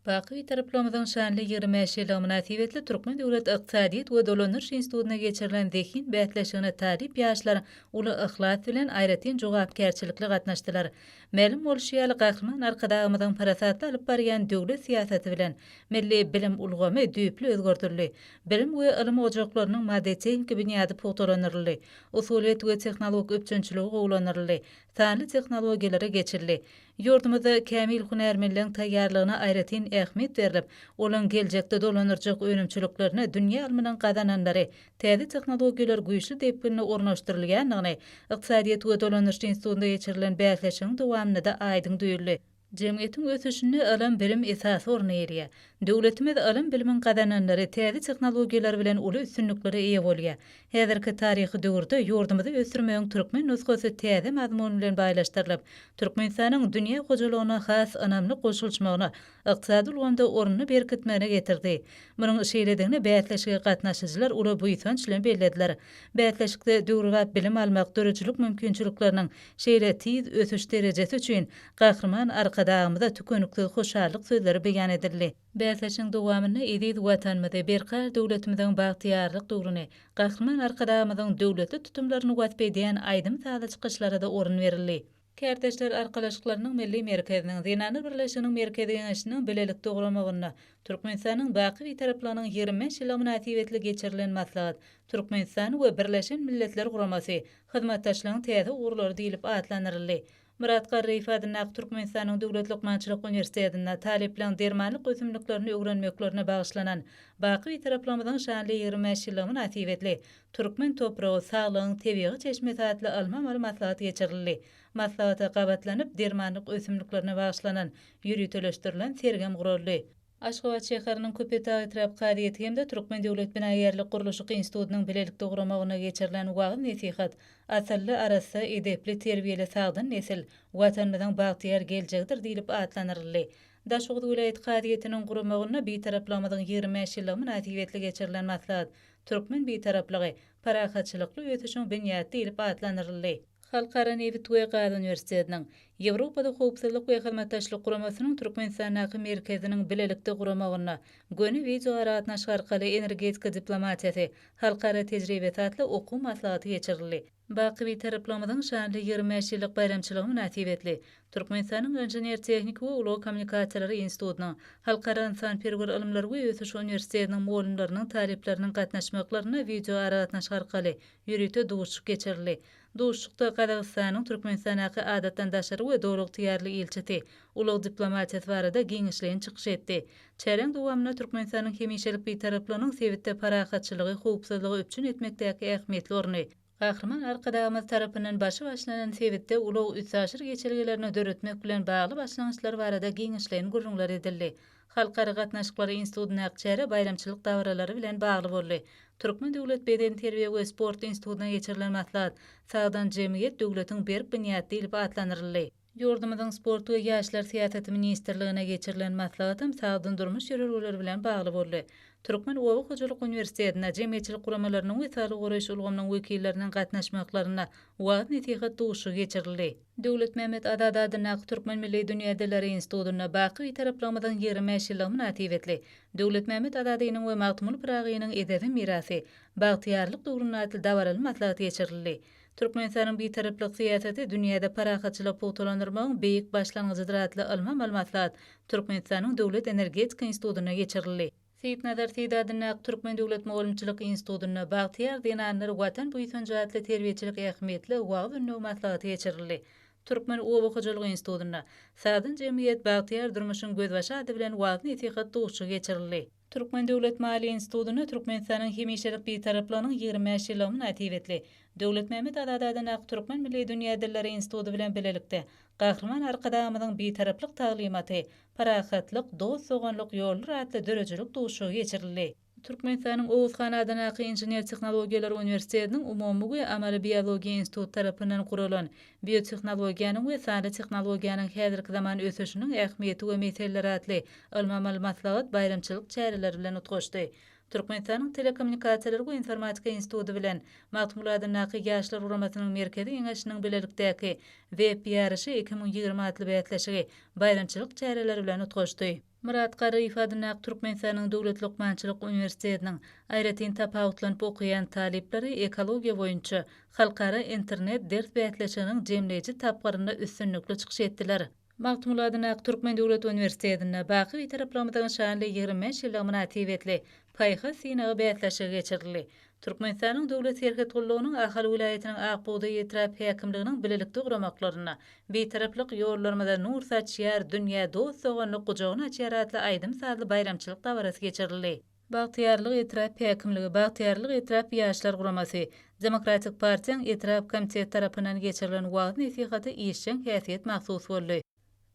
[SPEAKER 3] Baky Bitaraplygymyzyň şanly 25 ýyllygy mynasybetli Türkmen döwlet ykdysadyýet we dolandyryş institutynda geçirilen zehin bäsleşigine talyp ýaşlar uly yhlas bilen, aýratyn jogapkärçilikli gatnaşdylar. Mälim bolşy ýaly, Gahryman Arkadagymyzyň parasatly alyp barýan döwlet syýasaty bilen milli bilim ulgamy düýpli özgerdildi. Bilim we ylym ojaklarynyň maddy-tehniki binýady pugtalandyryldy. Usulyýet we tehnologik üpjünçiligi gowulandyryldy. Sanly tehnologiýalara geçildi. Ýurdumyzda kämil hünärmenleň taýýarlygyna aýratyn ähmiýet berlip, olaň geljekde dolandyrjak önümçiliklerine dünýä ylmynyň gazananlary, täze tehnologiýalar güýçli depginde ornaşdyrylýandygyny Ykdysadyýet we dolandyryş institutynda geçirilen bäsleşigiň dowamynda-da aýdyň duýuldy. Jemgyýetiň ösüşinde ylym-bilim esasy orny eýeleýär. Döwletimiz ylym-bilimiň gazananlary, täze tehnologiýalar bilen uly üstünliklere eýe bolýar. Häzirki taryhy döwürde ýurdumyzy ösdürmegiň türkmen nusgasy täze mazmun bilen baýlaşdyrylyp, Türkmenistanyň dünýä hojalygyna has ynamly goşulyşmagyna, ykdysady ulgamda ornuny berkitmegine getirdi. Munuň şeýledigini bäsleşige gatnaşyjylar uly buýsanç bilen bellediler. Bäsleşikde döwrebap bilim almak, döredijilik mümkinçilikleriniň şeýle tiz ösüş derejesi üçin Gahryman Arkadagymyza tükeniksiz hoşallyk sözleri beýan edildi. Bäsleşigiň dowamynda eziz Watanymyzy, berkarar döwletimiziň bagtyýarlyk döwrüni, Gahryman Arkadagymyzyň döwletli tutumlaryny wasp edýän aýdym-sazly çykyşlara-da orun berildi. Kärdeşler arkalaşyklarynyň Milli merkeziniň, Zenanlar birleşiginiň Merkezi Geňeşiniň bilelikde guramagynda Türkmenistanyň baky Bitaraplygynyň 25 ýyllygy mynasybetli geçirilen maslahat Türkmenistan we Birleşen Milletler Guramasy, hyzmatdaşlygyň täze ugurlary diýlip atlandyryldy. Myrat Garryýew adyndaky Türkmenistanyň Döwlet lukmançylyk uniwersitetinde talyplaryň dermanlyk ösümliklerini öwrenmeklerine bagyşlanan Baky Bitaraplygymyzyň şanly 25 ýyllygy mynasybetli Türkmen topragy, saglygyň tebigy çeşmesi atly ylmy-amaly maslahat geçirildi. Maslahata gabatlanyp, dermanlyk ösümliklerine bagyşlanan ýöriteleşdirilen sergem guraldy. Aşgabat şäheriniň Köpetdag etrap kazyýeti hem-de Türkmen döwlet binagärlik-gurluşyk institutynyň bilelikde guramagynda geçirilen wagyz-nesihat Asylly, arassa, edepli, terbiýeli, sagdyn nesil Watanymyzyň bagtyýar geljegidir diýlip atlandyryldy. Daşoguz welaýat kazyýetiniň guramagynda Bitaraplygymyzyň 25 ýyllygy mynasybetli geçirilen maslahat Türkmen Bitaraplygy, parahatçylykly ösüşiň binýady diýlip atlandyryldy. Halkara nebit we gaz uniwersitetiniň, Ýewropada Howpsuzlyk we Hyzmatdaşlyk Guramasynyň Türkmenistandaky merkeziniň bilelikde guramagynda göni wideoaragatnaşyk arkaly Energetika diplomatiýasy, halkara tejribesi atly okuw maslahaty geçirildi. Baky Bitaraplygymyzyň şanly 25 ýyllyk baýramçylygy mynasybetli Türkmenistanyň Inžener-tehniki we ulag kommunikasiýalary institutynyň, Halkara ynsanperwer ylymlary we ösüş uniwersitetiniň mugallymlarynyň, talyplarynyň gatnaşmaklarynda wideoaragatnaşyk arkaly ýörite duşuşyk geçirildi. Duşuşykda Gazagystanyň Türkmenistandaky Adatdan daşary we Doly ygtyýarly ilçisi ulag diplomatiýasy barada giňişleýin çykyş etdi. Çäräň dowamynda Türkmenistanyň hemişelik Bitaraplygynyň sebitde parahatçylygy, howpsuzlygy üpjün etmekdäki ähmiýetli orny, Gahryman Arkadagymyz tarapyndan başy başlanan sebitde ulag-üstaşyr geçelgelerini döretmek bilen bagly başlangyçlar barada giňişleýin gürrüňler edildi. Halkara gatnaşyklary institutyndaky çäre baýramçylyk dabaralary bilen bagly boldy. Türkmen döwlet bedenterbiýe we sport institutynda geçirilen maslahat Sagdyn jemgyýet, döwletiň berk binýady diýlip atlandyryldy. Ýurdumyzyň Sport we ýaşlar syýasaty ministrliginde geçirilen maslahatam sagdyn durmuş ýörelgeleri bilen bagly boldy. Türkmen oba hojalyk uniwersitetinde jemgyýetçilik guramalarynyň we saglygy goraýyş ulgamynyň wekilleriniň gatnaşmaklarynda wagyz-nesihat duşuşygy geçirildi. Döwletmämmet Azady adyndaky Türkmen milli dünýä dilleri institutynda baky Bitaraplygymyzyň 25 ýyllygy mynasybetli Döwletmämmet Azadynyň we Magtymguly Pyragynyň edebi mirasy, bagtyýarlyk döwründe atly dabaraly maslahat geçirildi. Türkmenistanyň Bitaraplyk syýasaty dünýäde parahatçylygy pugtalandyrmagyň beýik başlangyjydyr atly ylmy-amaly maslahat Türkmenistanyň Döwlet energetika institutynda geçirildi. Seýitnazar Seýdi adyndaky Türkmen döwlet mugallymçylyk institutynda Bagtyýar zenanlar Watan buýsanjy atly terbiýeçilik ähmiýetli wagyz-ündew maslahaty geçirildi. Türkmen oba hojalyk institutynda Sagdyn jemgyýet, bagtyýar durmuşyň gözbaşy ady bilen wagyz-nesihat duşuşygy geçirildi. Türkmen döwlet maliýe institutynda Türkmenistanyň hemişelik Bitaraplygynyň 25 ýyllygy mynasybetli Döwletmämmet Azady adyndaky Türkmen milli dünýä dilleri instituty bilen bilelikde Gahryman Arkadagymyzyň Bitaraplyk taglymaty, parahatlyk, dost-doganlyk ýoludyr atly döredijilik duşuşygy geçirildi. Türkmenistanyň Oguz han adyndaky Inžener-tehnologiýalar uniwersitetiniň Umumy we amaly biologiýa instituty tarapyndan guralan Biotehnologiýanyň we sanly tehnologiýanyň häzirki zaman ösüşiniň ähmiýeti we meseleleri atly ylmy-amaly maslahat baýramçylyk çäreleri bilen utgaşdy. Türkmenistanyň Telekommunikasiýalar we informatika instituty bilen Magtymguly adyndaky Ýaşlar guramasynyň Merkezi Geňeşiniň bilelikdäki Web ýaryşy 2020 atly bäsleşigi baýramçylyk çäreleri bilen utgaşdy. Myrat Garryýew adyndaky Türkmenistanyň Döwlet lukmançylyk uniwersitetiniň aýratyn tapawutlanyp okaýan talyplary ekologiýa boýunça halkara internet ders bäsleşiginiň jemleýji tapgyrynda üstünlikli çykyş etdiler. Magtymguly adyndaky Türkmen döwlet uniwersitetinde baky Bitaraplygymyzyň şanly 25 ýyllygy mynasybetli Paýhas synagy bäsleşigi geçirildi. Türkmenistanyň Döwlet serhet gullugynyň Ahal welaýatynyň Ak bugdaý etrap häkimliginiň bilelikde guramaklarynda Bitaraplyk ýollarymyza nur saçýar, dünýä dost-doganlyk gujagyny açýar atly aýdym-sazly baýramçylyk dabarasy geçirildi. Bagtyýarlyk etrap häkimligi, Bagtyýarlyk etrap Ýaşlar guramasy, Demokratik partiýaň etrap komiteti tarapyndan geçirilen wagyz-nesihata işjeň häsiýet mahsus boldy.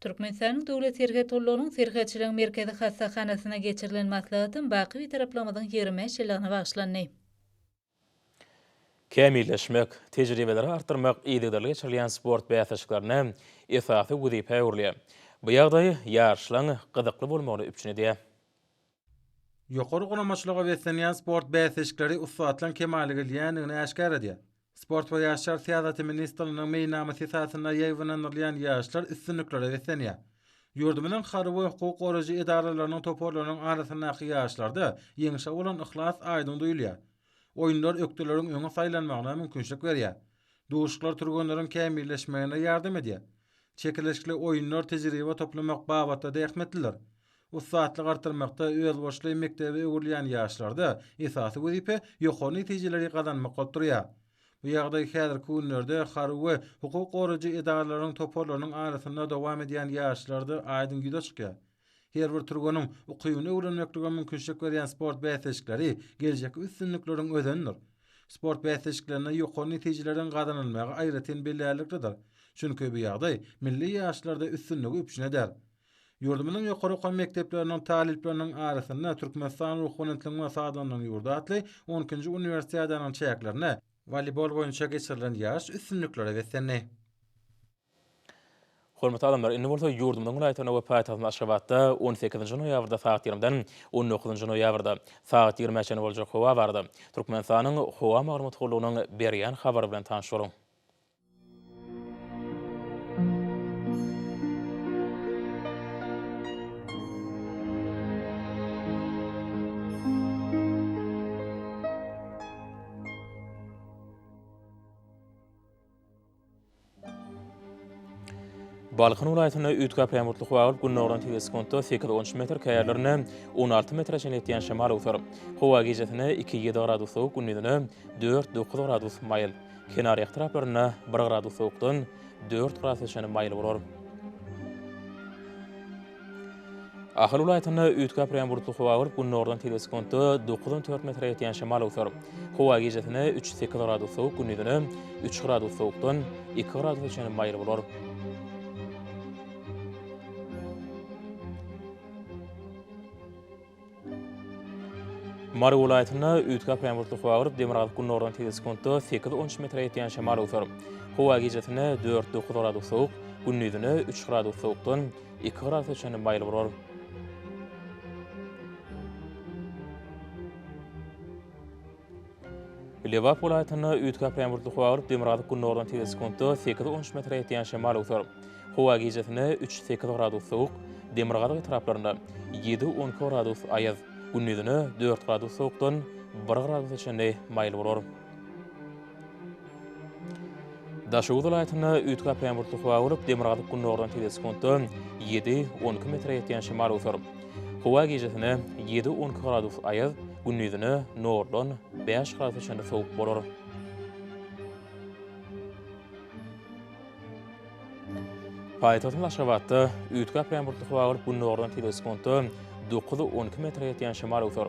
[SPEAKER 3] Türkmenistanyň Döwlet serhet gullugynyň Serhetçiligiň merkezi hassahanasynda geçirilen maslahatam baky Bitaraplygymyzyň 25 ýyllygyna bagyşlandy.
[SPEAKER 1] Kämilleşmek, tejribeleri artdyrmak yzygiderli geçirilýän sport bäsleşiklerinde esasy wezipä öwrülýär. Bu ýagdaý ýaryşlaryň gyzykly bolmagyny üpjün edýär.
[SPEAKER 2] Ýokary guramaçylyga beslenýän sport bäsleşikleri ussatlaryň kemala gelýändigini äşgär edýär. Sport we ýaşlar syýasaty ministrliginiň meýilnamasy esasynda ýaýbaňlandyrylýan ýaryşlar üstünliklere beslenýär. Ýurdumyzyň harby we hukuk goraýjy edaralarynyň toparlarynyň arasyndaky ýaryşlarda ýeňşe bolan yhlas aýdyň duýulýar. Oýunlar ökdeleriň öňe saýlanmagyna mümkinçilik berýär. Duşuşyklar türgenleriň kämilleşmegine ýardam edýär. Çekeleşikli oýunlar tejribe toplamak babatda-da ähmiýetlidir. Ussatlyk artdyrmakda özboluşly mekdebe öwrülýän ýaşlarda esasy wezipe ýokary netijeleri gazanmak bolup durýar. Bu ýagdaý häzirki günlerde harby we hukuk goraýjy edaralaryň toparlarynyň arasynda dowam edýän ýaryşlarda aýdyň ýüze çykýar. Her bir türgeniň ukybyny öwrenmeklige mümkinçilik berýän sport bäsleşikleri geljekki üstünlikleriň özenidir. Sport bäsleşiklerinde ýokary netijeleriň gazanylmagy aýratyn bellärliklidir. Çünki bu ýagdaý milli ýaryşlarda üstünligi üpjün eder. Ýurdumyzyň ýokary okuw mekdepleriniň talyplarynyň arasynda Türkmenistan ruhubelentligiň we sazlandygyň ýurdy atly on ikinji uniwersiadanyň çäklerinde woleýbol boýunça geçirilen ýaryş üstünliklere beslendi.
[SPEAKER 1] Hormatly adamlar, indi bolsa ýurdumyzyň welaýatlarynda we paýtagtymyz Aşgabatda on sekizinji noýabrda sagat ýigrimiden on dokuzynjy noýabrda sagat ýigrimä çenli boljak howa barada Türkmenistanyň Howa maglumat gullugynyň berýän habary bilen tanyş boluň. Balkan welaýatynda üýtgäp ýagmurtly howa bolup, gündogardan tizligi sekuntda sekiz-on üç metr, käýerlerinde 16 metre çenli ýetýän şemal öwser. Howa gijesine iki-ýedi gradus sowuk, gündizine dört-dokuz gradus maýyl. Kenarýaka etraplarynda bir gradus sowukdan dört gradusa çenli maýyl bolar. Ahal welaýatynda üýtgäp durýan bulutly howa bolup, gündogardan tizligi sekuntda 9-14 metre ýetýän şemal öwser. Howa gijesine 3-8 gradus sowuk, gündizine 3 gradus sowukdan 2 gradusa çenli maýyl bolar. Mary welaýatynda üýtgäp ýaňbyrtly howa bolup, demirgazyk-gündogardan tizligi sekuntda sekiz, on üç metre ýetýän şemal öwser. Howa gijesine dört, dokuz gradus sowuk, gündizine üç gradus sowukdan iki gradusa çenli maýyl bolar. Lebap welaýatynda üýtgäp ýaňbyrtly howa bolup, demirgazyk-gündogardan tizligi sekuntda sekiz, on üç metre ýetýän şemal öwser. Howa gijesine üç, sekiz gradus sowuk, demirgazyk etraplarynda ýedi, 12 gradus aýaz, gündizine dört gradus sowukdan bir gradusa çenli maýyl bolar. Daşoguz welaýatynda üýtgäp ýaňbyrtly howa bolup, demirgazyk-gündogardan tizligi sekuntda ýedi, 12 metre ýetýän şemal öwser. Howa gijesine ýedi, 12 gradus aýaz, gündizine noldan bäş gradusa çenli sowuk bolar. Paýtagtymyz Aşgabatda üýtgäp ýaňbyrtly howa bolup, gündogardan tizligi sekuntda dokuz, 12 metre ýetýän şemal öwser.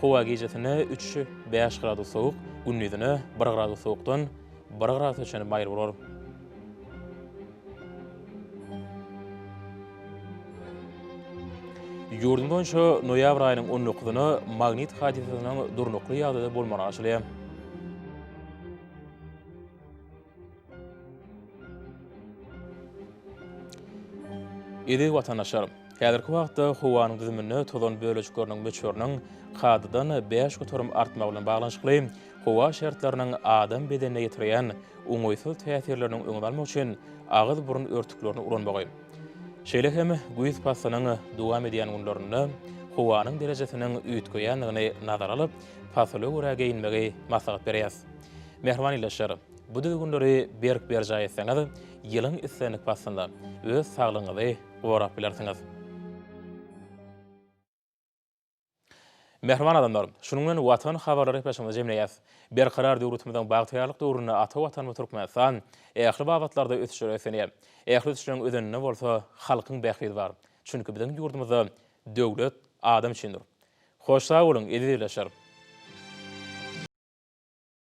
[SPEAKER 1] Howa gijesine üç, bäş gradus sowuk, gündizine bir gradus sowukdan bir gradusa çenli maýyl bolar. Ýurdumyz boýunça noýabr aýynyň on dokuzyna magnit hadysasynyň durnukly ýagdaýda bolmagyna garaşylýar. Eziz watandaşlar! Häzirki wagtda howanyň düzüminde tozan bölejikleriniň möçberiniň kadadan 5% artmagy bilen baglanyşykly howa şertleriniň adam bedenine ýetirýän oňaýsyz täsirleriniň öňüni almak üçin agyz-burun örtüklerini ulanmagy, şeýle hem güýz paslynyň dowam edýän günlerinde howanyň derejesiniň üýtgeýändigini nazara alyp, pasyla görä geýinmegi maslahat berýäris. Mähriban ildeşler, bu düzgünleri berk berjaý etseňiz, ýylyň islendik paslynda öz saglygyňyzy gorap bilersiňiz. Mähriban adamlar, şunuň bilen Watan habarlary gepleşigimizi jemleýäs. Berkarar döwletimiziň bagtyýarlyk döwründe ata Watanymyz Türkmenistan ähli babatlarda ösüşlere beslenýär. Ähli ösüşleriň özeninde bolsa halkyň bähbidi bar. Çünki biziň ýurdumyzda döwlet adam üçindir. Hoş sag boluň, eziz ildeşler!